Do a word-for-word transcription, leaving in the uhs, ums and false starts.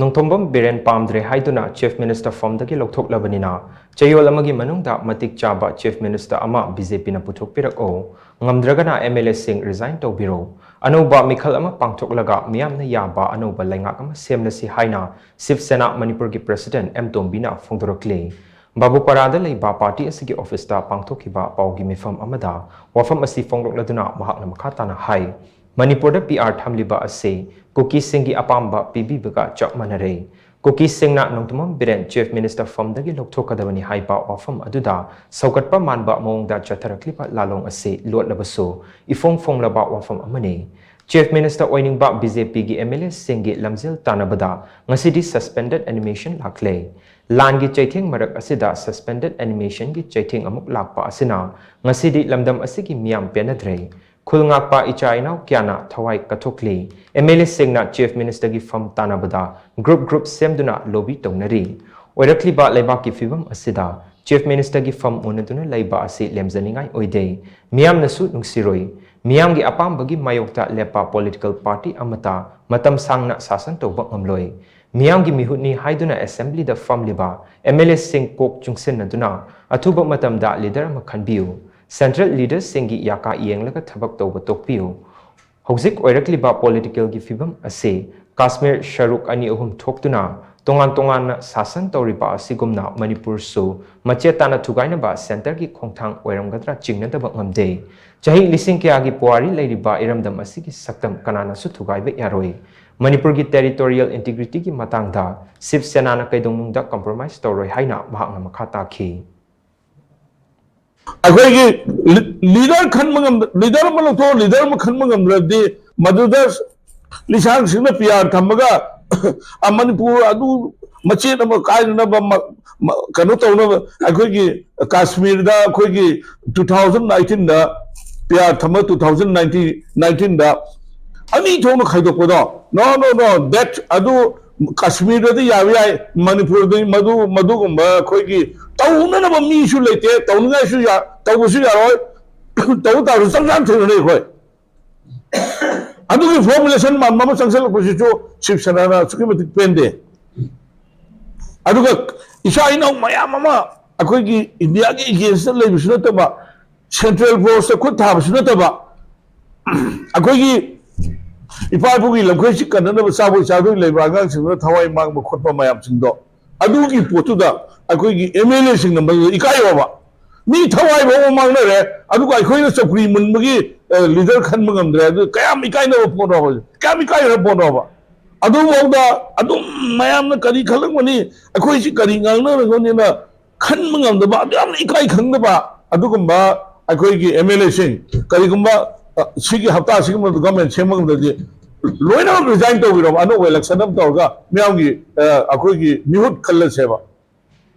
ꯅꯣꯡꯊꯣꯝꯕꯝ ꯕꯤꯔꯦꯟ ꯄꯥꯝꯗ꯭ꯔꯦ ꯍꯥꯏꯗꯨꯅ Chief Minister ꯐꯝꯗꯒꯤ ꯂꯧꯊꯣꯛꯂꯕꯅꯤꯅ, ꯆꯌꯣꯜ ꯑꯃꯒꯤ ꯃꯅꯨꯡꯗ ꯃꯇꯤꯛ ꯆꯥꯕ Chief Minister ꯑꯃ BJPꯅ ꯄꯨꯊꯣꯛꯄꯤꯔꯛꯎ, ꯅꯠꯇ꯭ꯔꯒꯅ MLAꯁꯤꯡ resign ꯇꯧꯕꯤꯔꯣ꯫ ꯑꯅꯧꯕ ꯃꯤꯈꯜ ꯑꯃ ꯄꯥꯡꯊꯣꯛꯂꯒ ꯃꯤꯌꯥꯝꯅ ꯌꯥꯕ ꯑꯅꯧꯕ ꯂꯩꯉꯥꯛ ꯑꯃ ꯁꯦꯝꯂꯁꯤ ꯍꯥꯏꯅ ꯁꯤꯕ ꯁꯦꯅꯥ ꯃꯅꯤꯄꯨꯔꯒꯤ President ꯑꯦꯝ ꯇꯣꯝꯕꯤꯅ ꯐꯣꯡꯗꯣꯔꯛꯂꯤ꯫ ꯕꯥꯕꯨꯄꯥꯔꯥꯗ ꯂꯩꯕ ꯄꯥꯔꯇꯤ ꯑꯁꯤꯒꯤ ꯑꯣꯐꯤꯁꯇ ꯄꯥꯡꯊꯣꯛꯈꯤꯕ ꯄꯥꯎꯒꯤ ꯃꯤꯐꯝ ꯑꯃꯗ ꯋꯥꯐꯝ ꯑꯁꯤ ꯐꯣꯡꯗꯣꯛꯂꯗꯨꯅ ꯃꯍꯥꯛꯅ ꯃꯈꯥ ꯇꯥꯅ ꯍꯥꯏ, ꯃꯅꯤꯄꯨꯔꯗ PR ꯊꯝꯂꯤꯕ ꯑꯁꯤ ꯀꯨꯀꯤꯁꯤꯡꯒꯤ ꯑꯄꯥꯝꯕ ꯄꯤꯕꯤꯕꯒ ꯆꯞ ꯃꯥꯟꯅꯔꯦ꯫ ꯀꯨꯀꯤꯁꯤꯡꯅ ꯅꯣꯡꯊꯣꯝꯕꯝ ꯕꯤꯔꯦꯟ Chief Minister ꯐꯝꯗꯒꯤ ꯂꯧꯊꯣꯛꯀꯗꯕꯅꯤ ꯍꯥꯏꯕ ꯋꯥꯐꯝ ꯑꯗꯨꯗ ꯁꯧꯒꯠꯄ ꯃꯥꯟꯕ ꯃꯑꯣꯡꯗ ꯆꯠꯊꯔꯛꯂꯤꯕ ꯂꯥꯂꯣꯡ ꯑꯁꯤ ꯂꯣꯠꯂꯕꯁꯨ ꯏꯐꯣꯡ ꯐꯣꯡꯂꯕ ꯋꯥꯐꯝ ꯑꯃꯅꯤ꯫ Chief Minister ꯑꯣꯏꯅꯤꯡꯕ BJPꯒꯤ MLAꯁꯤꯡꯒꯤ ꯂꯝꯖꯦꯜ ꯇꯥꯟꯅꯕꯗ ꯉꯁꯤꯗꯤ suspended animation ꯂꯥꯛꯂꯦ꯫ ꯂꯥꯟꯒꯤ ꯆꯩꯊꯦꯡ ꯃꯔꯛ ꯑꯁꯤꯗ suspended animationꯒꯤ ꯆꯩꯊꯦꯡ ꯑꯃꯨꯛ ꯂꯥꯛꯄ ꯑꯁꯤꯅ ꯉꯁꯤꯗꯤ ꯂꯝꯗꯝ ꯑꯁꯤꯒꯤ ꯃꯤꯌꯥꯝ ꯄꯦꯟꯅꯗ꯭ꯔꯦ꯫ ꯈꯨꯜ ꯉꯥꯛꯄ ꯏꯆꯥ ꯏꯅꯥꯎ ꯀꯌꯥꯅ ꯊꯋꯥꯏ ꯀꯠꯊꯣꯛꯂꯤ꯫ MLAꯁꯤꯡꯅ Chief Ministerꯒꯤ ꯐꯝ ꯇꯥꯟꯅꯕꯗ group group ꯁꯦꯝꯗꯨꯅ lobby ꯇꯧꯅꯔꯤ꯫ ꯑꯣꯏꯔꯛꯂꯤꯕ ꯂꯩꯕꯥꯛꯀꯤ ꯐꯤꯕꯝ ꯑꯁꯤꯗ Chief Ministerꯒꯤ ꯐꯝ ꯎꯅꯗꯨꯅ ꯂꯩꯕ ꯑꯁꯤ ꯂꯦꯝꯖꯅꯤꯡꯉꯥꯏ ꯑꯣꯏꯗꯦ꯫ ꯃꯤꯌꯥꯝꯅꯁꯨ ꯅꯨꯡꯁꯤꯔꯣꯏ꯫ ꯃꯤꯌꯥꯝꯒꯤ ꯑꯄꯥꯝꯕꯒꯤ ꯃꯥꯌꯣꯛꯇ ꯂꯦꯞꯄ political party ꯑꯃꯠꯇ ꯃꯇꯝ ꯁꯥꯡꯅ ꯁꯥꯁꯟ ꯇꯧꯕ ꯉꯝꯂꯣꯏ꯫ ꯃꯤꯌꯥꯝꯒꯤ ꯃꯤꯍꯨꯠꯅꯤ ꯍꯥꯏꯗꯨꯅ Assemblyꯗ ꯐꯝꯂꯤꯕ MLAꯁꯤꯡ ꯀꯣꯛ ꯆꯨꯡꯁꯤꯟꯅꯗꯨꯅ ꯑꯊꯨꯕ ꯃꯇꯝꯗ leader ꯑꯃ ꯈꯟꯕꯤꯌꯨ꯫ Central leaderꯁꯤꯡꯒꯤ ꯌꯥꯀꯥ ꯌꯦꯡꯂꯒ ꯊꯕꯛ ꯇꯧꯕ ꯇꯣꯛꯄꯤꯌꯨ꯫ ꯍꯧꯖꯤꯛ ꯑꯣꯏꯔꯛꯂꯤꯕ politicalꯒꯤ ꯐꯤꯕꯝ ꯑꯁꯤ ꯀꯥꯁꯃꯤꯔ ꯁꯔꯨꯛ ꯑꯅꯤ ꯑꯍꯨꯝ ꯊꯣꯛꯇꯨꯅ ꯇꯣꯉꯥꯟ ꯇꯣꯉꯥꯟꯅ ꯁꯥꯁꯟ ꯇꯧꯔꯤꯕ ꯑꯁꯤꯒꯨꯝꯅ ꯃꯅꯤꯄꯨꯔꯁꯨ ꯃꯆꯦꯠ ꯇꯥꯅ ꯊꯨꯒꯥꯏꯅꯕ centreꯒꯤ ꯈꯣꯡꯊꯥꯡ ꯑꯣꯏꯔꯝꯒꯗ꯭ꯔꯥ ꯆꯤꯡꯅꯗꯕ ꯉꯝꯗꯦ꯫ ꯆꯍꯤ ꯂꯤꯁꯤꯡ ꯀꯌꯥꯒꯤ ꯄꯨꯋꯥꯔꯤ ꯂꯩꯔꯤꯕ ꯏꯔꯝꯗꯝ ꯑꯁꯤꯒꯤ ꯁꯛꯇꯝ ꯀꯅꯥꯅꯁꯨ ꯊꯨꯒꯥꯏꯕ ꯌꯥꯔꯣꯏ꯫ ꯃꯅꯤꯄꯨꯔꯒꯤ territorial integrityꯒꯤ ꯃꯇꯥꯡꯗ ꯁꯤꯕ ꯁꯦꯅꯥꯅ ꯀꯩꯗꯧꯅꯨꯡꯗ compromise ꯇꯧꯔꯣꯏ ꯍꯥꯏꯅ ꯃꯍꯥꯛꯅ ꯃꯈꯥ ꯇꯥꯈꯤ꯫ ꯑꯩꯈꯣꯏꯒꯤ leader ꯈꯟꯕ ꯉꯝꯗ, leader ꯑꯃ ꯂꯧꯊꯣꯛꯑ leader ꯑꯃ ꯈꯟꯕ ꯉꯝꯗ꯭ꯔꯗꯤ, ꯃꯗꯨꯗ ꯂꯤꯁꯥꯡ ꯁꯤꯡꯅ PR ꯊꯝꯃꯒ ꯑ, ꯃꯅꯤꯄꯨꯔ ꯑꯗꯨ ꯃꯆꯦꯠ ꯑꯃ ꯀꯥꯏꯅꯅꯕ ꯃ-, ꯃ-, ꯀꯩꯅꯣ ꯇꯧꯅꯕ ꯑꯩꯈꯣꯏꯒꯤ ꯀꯥꯁꯃꯤꯔꯗ ꯑꯩꯈꯣꯏꯒꯤ two thousand nineteenꯗ PR ꯊꯝꯃ two thousand nineteenꯗ ꯑꯅꯤ ꯊꯣꯛꯅ ꯈꯥꯏꯗꯣꯛꯄꯗꯣ, no, no, no, that ꯑꯗꯨ ꯀꯥꯁꯃꯤꯔꯗꯗꯤ ꯌꯥꯕ ꯌꯥꯏ, ꯃꯅꯤꯄꯨꯔꯗꯗꯤ ꯃꯗꯨ, ꯃꯗꯨꯒꯨꯝꯕ ꯑꯩꯈꯣꯏꯒꯤ ꯇꯧꯅꯅꯕ ꯃꯤꯁꯨ ꯂꯩꯇꯦ, ꯇꯧꯅꯤꯡꯉꯥꯏꯁꯨ ꯌꯥ-, ꯇꯧꯕꯁꯨ ꯌꯥꯔꯣꯏ, ꯇꯧ ꯇꯥꯔꯁꯨ ꯆꯞ ꯆꯥꯅ ꯊꯦꯡꯅꯅꯤ ꯑꯩꯈꯣꯏ꯫ ꯑꯗꯨꯒꯤ ꯐꯣꯔꯃꯨꯂꯦꯁꯟ ꯃꯥꯟꯕ ꯑꯃ ꯆꯪꯁꯤꯜꯂꯛꯄꯁꯤꯁꯨ ꯁꯤꯕ ꯁꯦꯅꯥꯅ ꯑꯁꯨꯛꯀꯤ ꯃꯇꯤꯛ ꯄꯦꯟꯗꯦ꯫ ꯑꯗꯨꯒ ꯏꯆꯥ ꯏꯅꯥꯎ ꯃꯌꯥꯝ ꯑꯃ ꯑꯩꯈꯣꯏꯒꯤ ꯏꯟꯗꯤꯌꯥꯒꯤ ꯑꯦꯒꯦꯟꯁꯇ ꯂꯩꯕꯁꯨ ꯅꯠꯇꯕ, ꯁꯦꯟꯇ꯭ꯔꯦꯜ ꯐꯣꯔꯁꯇ ꯈꯨꯠ ꯊꯥꯕꯁꯨ ꯅꯠꯇꯕ, ꯑꯩꯈꯣꯏꯒꯤ ꯏꯄꯥ ꯏꯄꯨꯒꯤ ꯂꯝꯈꯩꯁꯤ ꯀꯟꯅꯅꯕ ꯆꯥꯕꯣꯏ ꯆꯥꯗꯣꯏ ꯂꯩꯕ ꯑꯉꯥꯡꯁꯤꯡꯗꯨꯅ ꯊꯋꯥꯏ ꯃꯥꯡꯕ ꯈꯣꯠꯄ ꯃꯌꯥꯝꯁꯤꯡꯗꯣ, ꯑꯗꯨꯒꯤ ꯄꯣꯠꯇꯨꯗ ꯑꯩꯈꯣꯏꯒꯤ ꯑꯦꯝ ꯑꯦꯜ ꯑꯦꯁꯤꯡꯅ ꯃꯗꯨꯗ ꯏꯀꯥꯏꯌꯣꯕ꯫ ꯃꯤ ꯊꯋꯥꯏ ꯐꯥꯎꯕ ꯃꯥꯡꯅꯔꯦ, ꯑꯗꯨꯒ ꯑꯩꯈꯣꯏꯅ ꯆꯧꯀ꯭ꯔꯤ ꯃꯨꯟꯕꯒꯤ ꯂꯤꯗꯔ ꯈꯟꯕ ꯉꯝꯗ꯭ꯔꯦ꯫ ꯑꯗꯨ ꯀꯌꯥꯝ ꯏꯀꯥꯏꯅꯕ ꯄꯣꯠꯅꯣꯕ? ꯀꯌꯥꯝ ꯏꯀꯥꯏꯈ꯭ꯔꯕ ꯄꯣꯠꯅꯣꯕ? ꯑꯗꯨꯐꯥꯎꯗ ꯑꯗꯨꯝ ꯃꯌꯥꯝꯅ ꯀꯔꯤ ꯈꯜꯂꯝꯒꯅꯤ, ꯑꯩꯈꯣꯏꯁꯤ ꯀꯔꯤ ꯉꯥꯡꯅꯔꯒꯅꯤꯅ ꯈꯟꯕ ꯉꯝꯗꯕ, ꯑꯗꯨ ꯌꯥꯝꯅ ꯏꯀꯥꯏ ꯈꯪꯗꯕ ꯑꯗꯨꯒꯨꯝꯕ ꯑꯩꯈꯣꯏꯒꯤ ꯑꯦꯝ ꯑꯦꯜ ꯑꯦꯁꯤꯡ, ꯀꯔꯤꯒꯨꯝꯕ ꯑ, ꯁꯤꯒꯤ ꯍꯞꯇꯥ ꯑꯁꯤꯒꯤ ꯃꯅꯨꯡꯗ ꯒꯚꯔꯟꯃꯦꯟ ꯁꯦꯝꯕ ꯉꯝꯗ꯭ꯔꯗꯤ ꯂꯣꯏꯅꯃꯛ ꯔꯤꯖꯥꯏꯟ ꯇꯧꯕꯤꯔꯕ, ꯑꯅꯧꯕ ꯏꯂꯦꯛꯁꯟ ꯑꯃ ꯇꯧꯔꯒ ꯃꯤꯌꯥꯝꯒꯤ, ꯑ, ꯑꯩꯈꯣꯏꯒꯤ ꯃꯤꯍꯨꯠ ꯈꯜꯂꯁꯦꯕ꯫